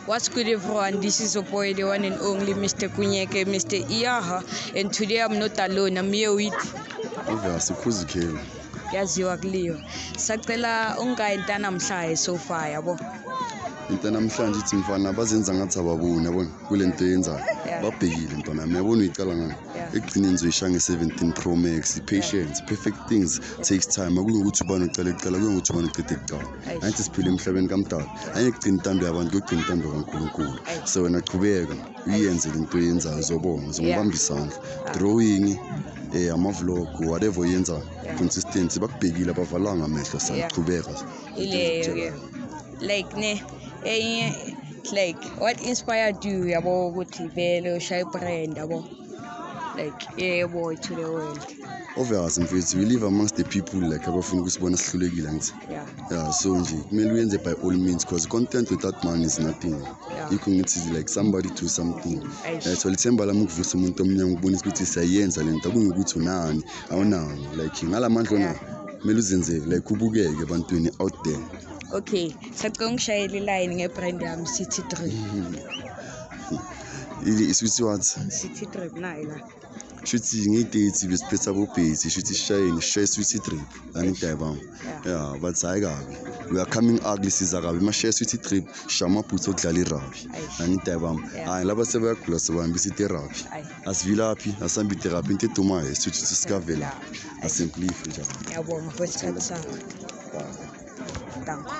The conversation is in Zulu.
What's good, everyone? This is your boy, the one and only Mr. Kunyeke, Mr. Iyaha. And today I'm not alone. I'm here with Obvious, ukhuzikhelo. Yaziwa kuliwa. Sacela ungayinta namhlanje so far, yabo. Into namhlanje ithi mfana bazenza ngathi ababoni, yabona, kule nto yenzayo. Babhekile mntwana yami, yabona uyicala ngani. Ekugcineni uzoyishaya nge-17 Pro Max. Patience, perfect things takes time. Akunokuthi ubani ucala kuqala, kunokuthi ubani uqede kuqala. Angithi siphila emhlabeni kamdala. Angeke intando yabantu, kuyogcina intando kaNkulunkulu. So wena qhubeka uyenze lento oyenzayo, uzobona, uzongibamba isandla. Drawing, ama-vlog, whatever oyenzayo, consistency, bakubhekile, abavalanga amehlo, saqhubeka. Ileyo ke. Like ne enye, like what inspired you, yabo, ukuthi vele ushaye brand, yabo, like yebo, to the world? Obvious mfethu, we live amongst the people like abafuna ukusibona sihlulekile, angithi? Yeah. Yeah, so nje kumele uyenze by all means, because content without money is nothing. Yikho ngithi like somebody do something. Eish. Yeah, so lithemba lami ukuvusa umuntu omnyama, ukubonisa ukuthi siyayenza lento, akungukuthi unani awunani, like ngalamandla onawo kumele uzenzele, like ubukeke ebantwini out there. Okay, sacela ungishayele iline ngebrand yami, City Drip. Isuthi what? City Drip nayo la. Shuthi ngey'date besiphethe abobhesi, shuthi sishayeni sishaye sweet drip, angithi bam? Yeah. Yeah, but hayi kabi, we are coming ugly, siza kabi mashaya sweet drip, shaya amabhutsi okudlala irabi. Eish. Angithi bam? Yeah. Hayi, laba sebayagula, sebahambisa itherapy. Ayi. Asivilaphi, asambi itherapy, into edumayo sithuthi sikavela asimplife njalo. Ngiyabonga for isikhathi sakho. Danko.